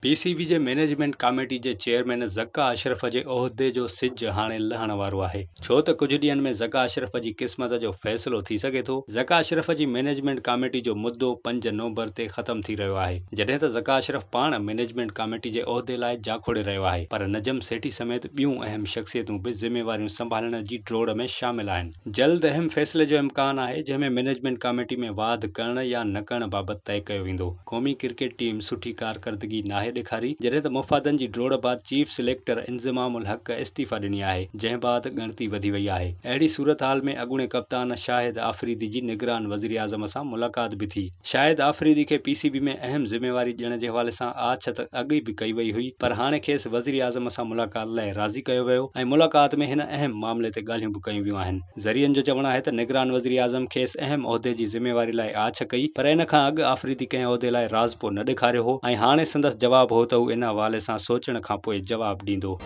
P سي بي جي management committee جي chairman Zaka Ashraf جي عهدي جو سج هاڻي لهڻ وارو آهي، ڇو ته ڪجهه ڏينهن ۾ ذڪا اشرف جي قسمت جو فيصلو ٿي سگهي ٿو. ذڪا اشرف جي مئنيجمينٽ ڪاميٽي جو مدو پنج نومبر تي ختم ٿي رهيو آهي، جڏهن ته ذڪا اشرف پاڻ مئنيجمينٽ ڪاميٽي جي عهدي لاء جاکوڙي رهيو آهي، پر نجم سيٺي سميت ٻيون اهم شخصيتون به ذميواريون سنڀالڻ جي ڊوڙ ۾ شامل آهن. جلد اهم فيصلي جو امڪان آهي، جنهن ۾ مئنيجمينٽ ڪاميٽي ۾ واڌ ڪرڻ يا نه ڪرڻ بابت طئي ڪيو ويندو. قومي ڪرڪيٽ ٽيم سٺي ڪارڪردگي ناهي ڏيکاري، جڏهن ته مفادن جي ڊوڙ بعد چيف سليڪٽر انضمام الحق استعيفيٰ ڏني آهي، جنهن بعد ڳڻتي وڌي وئي آهي. اهڙي صورتحال ۾ اڳوڻي ڪپتان شاهد آفريدي جي نگران وزيراعظم سان ملاقات به ٿي. شاهد آفريدي کي پي سي بي ۾ اهم ذميواري ڏيڻ جي حوالي سان آڇ ته اڳ ئي به ڪئي وئي هئي پر هاڻي کيس وزيراعظم سان ملاقات لاء راضي ڪيو ويو ۽ ملاقات ۾ هن اهم معاملي تي ڳالهيون به ڪيون ويون آهن. ذريعن جو چوڻ آهي ته نگران وزيراعظم کيس اهم عهدي جي ذميواري لاء آڇ ڪئي پر ان کان اڳ آفريدي ڪنهن عهدي لاء راضپو نه ڏيکاريو هو ۽ هاڻي سندس جواب هو ته هو ان حوالي سان سوچڻ کانپوء جواب ڏيندو.